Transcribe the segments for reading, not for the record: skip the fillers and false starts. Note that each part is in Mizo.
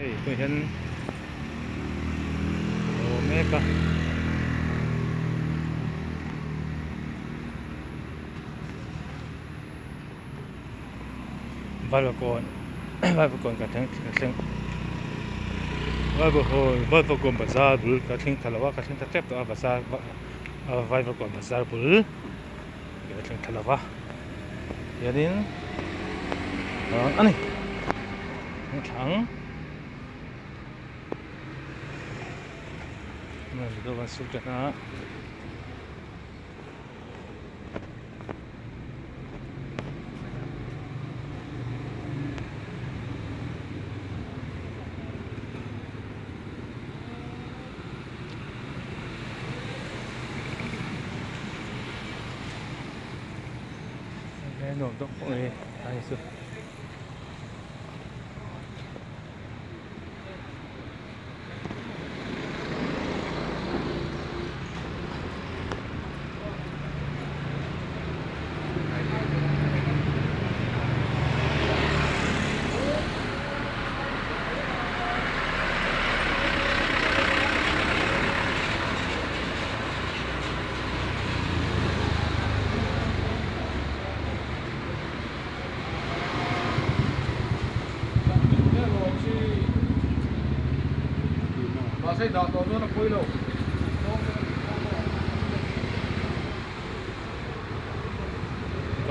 Hei tunah hian a awm mek a. Vaivakawn Vaivakawn kan thleng kan thleng Vaivakawn Vaivakawn bazar bul ka thleng thla lo a ka thleng thla tep tawh a bazar Vaivakawn bazar bul ka thleng thla lo va hianin a ni thlang a. Nuam tawk pawh hi a ni chu.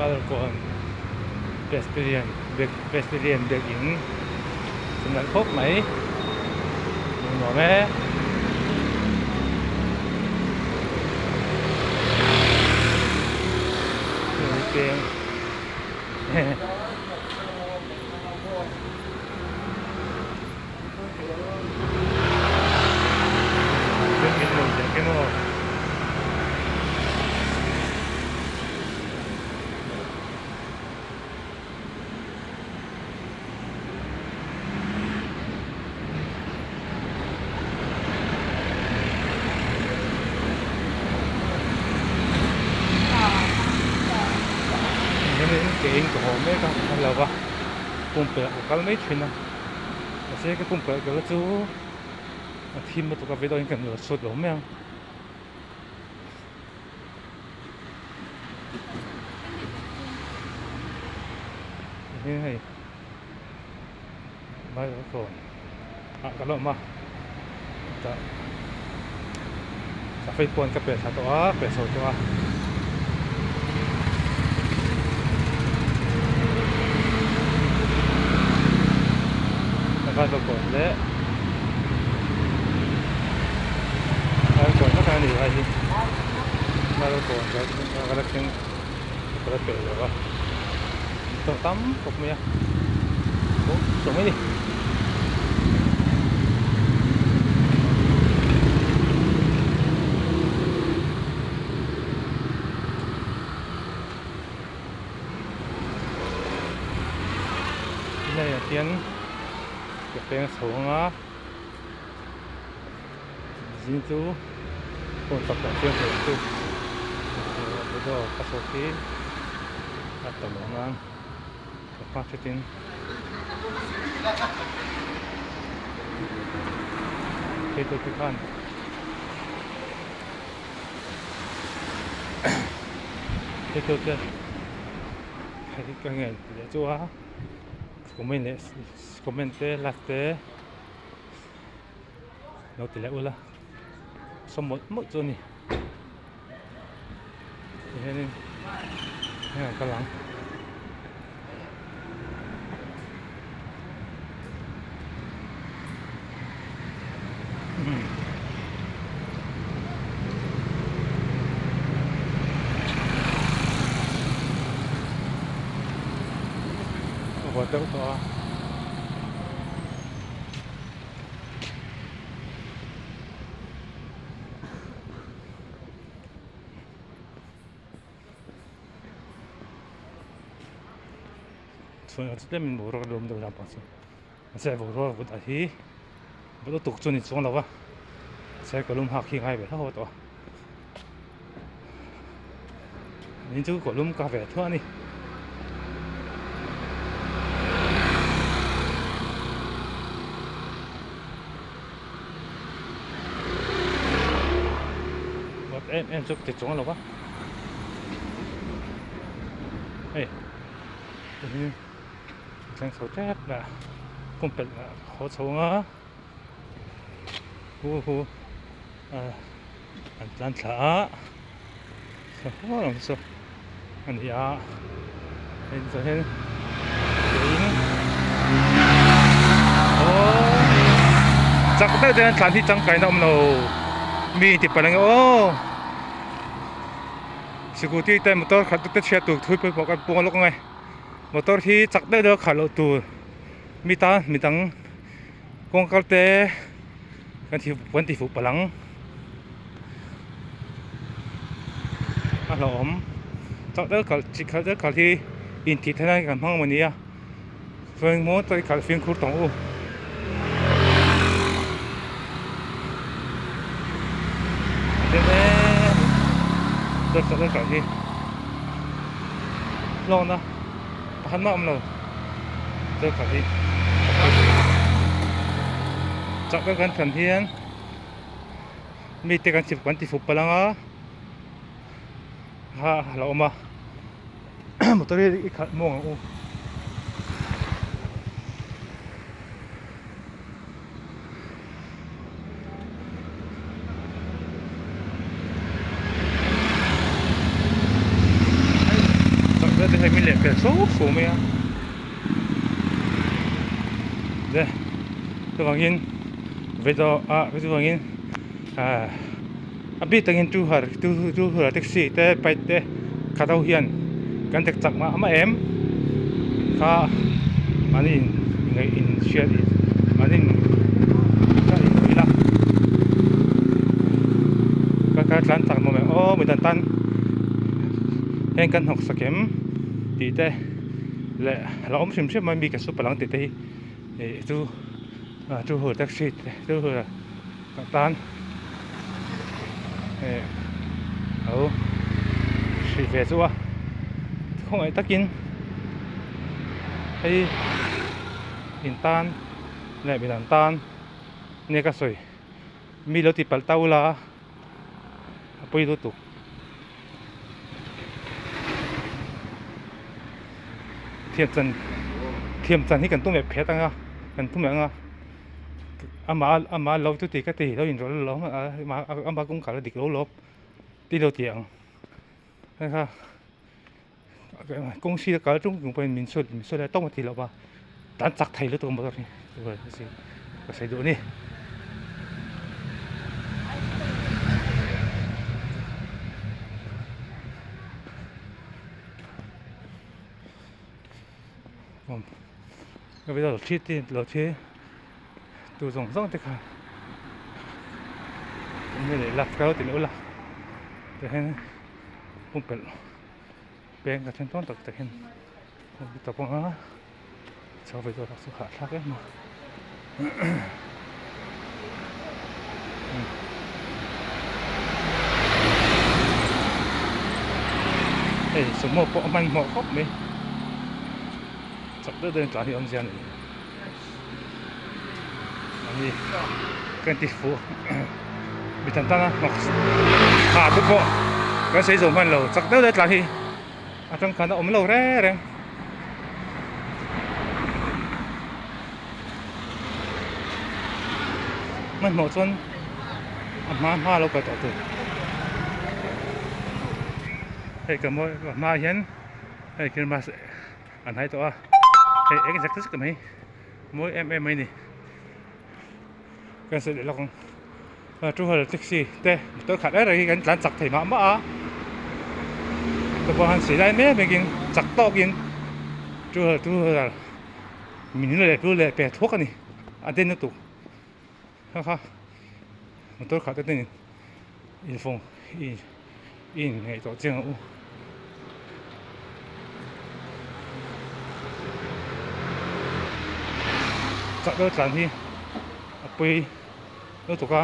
Balkawn Presbyterian Presbyterian biakin chu nalh khawp mai nuam e. Hianin ke in ka haw mek a a lo va pumpelh ka kal mai thin a mahse ka pumpelh kal chu a thim lutuk a video in kan lo chhut lo mai ang. Hei microphone ah ka la awm a tah cafe pawn ka pe thla tawh a pe chho tawh a. Microphone leh microphone vek a ni lai hi microphone ka la thleng ka la pe lo a tam khawp mai a aw saw mai a ni. Tunah hian ka peng chho ang a zing chu phone tak tak hian thei chu video ka sawi khi a tam ang a ka hma hretin hei te khan hei te hei ka ngen leh chu a comment leh comment te like te lo ti leh ula sawm mawlh mawlh chu a ni tihianin heng an kal ang. A vawt deuh tawh a. Chhuan chu tlemin boruak a lum deuh lampang chu mahse boruak vut ah hi vut lutuk chu a ni chuang lo va mahse ka lum hak hi a ngai ve hlauh tawh a in chu ka lum ka ve thuah a ni. em em chu ka ti chuang lo va hei tihian a thleng chho tep mai a pumpelh a haw chho ang a hu hu ah an tlan thla a saw lam saw a ni a hei chuan hian in aww chak deuh deuh hian thlan hi tangkaina a awm lo mi inti palh ang e aw scooty te motor khat te chhiat tur thui pawimawh kan pung lawk ang e motor hi chak deuh deuh a khalh loh tur mi tan midang kawng kal te kan ti kan ti fuh palh ang a hlauhawm chak deuh khalh chi khalh deuh khalh hi intih theih nan kan hmang a ni a chuan mawi takin khalh fimkhur tawng u. Chak deuh khalh hi hlawkna pakhat mah a awm lo. Deuh khat hi chak deuh kan thlan hian mite kan chip kan ti fuh palh ang a ha a lo awm a motor hi i khalh muang ang u. Chak te hei min leh pel fo fo mai a le chuvangin video ah chuvangin ah a bik takin two wheeler two wheeler taxi te bike te khat ho hian kan tek chak mah mah em kha mahni in ngaih in hriat in mahni in ila ka ka tlan chak nuam em aw mi tan tan heng kan hnawk sak em tih te leh a awm hrim hrim mai mi ka super ang tih te hi ih chu two wheeler taxi te two wheeler ka tan eh alo hrih ve chu a khawngaih takin hei in tan leh midang tan nge ka sawi mi lo ti palh ta ula a pawi lutuk. Thiam chan thiam chan hi kan tum leh phet anga kan tum leh anga. Amah amah lo chu ti ka ti lo inrawlh lo a amah kawngkhar a dik lo lawm ti lo tih ang hei kha kawng sira kal tung tung pawhin min sawi min sawi lai tawk a ti lo va tan chak thei lutuk motor hi ka sawi duh a ni. Ka video lo thlir te lo thlir tu zawng zawng te kha enge leh la ka lo ti leh ula tah hian pumpelh peng ka then tawn tak tak hian ta pawh anga chho ve dawn chu hahthlak em a. Hei sumo pawh a hmanhmawh khawp mai chak deuh deuhin tlan hi awmzia a ni ani ka inti fuh mi tan tana hnawk ha te pawh kan sawi zo hman lo chak deuh deuh tlan hi a tangkhan a awm lo reng reng. Hmanhmawh chuan a hma hma lo kal tawh tur hei ka mawi a hma hian hei christmas a hnai tawh a hei eng zek zek mai mawi em em mai a ni kan sawi leh lawk ang two wheeler taxi te motor khat reng reng hi kan tlan chak thei mah mah a tupawh han sawi lai mek mek in chak tawk in two wheeler two wheeler. Min leh tu leh pe thuak a ni a den lutuk kha kha motor khat te ten in fawng in in ngaihtuah chiang ang u. Chak deuh tlan hi a pawi lutuk a.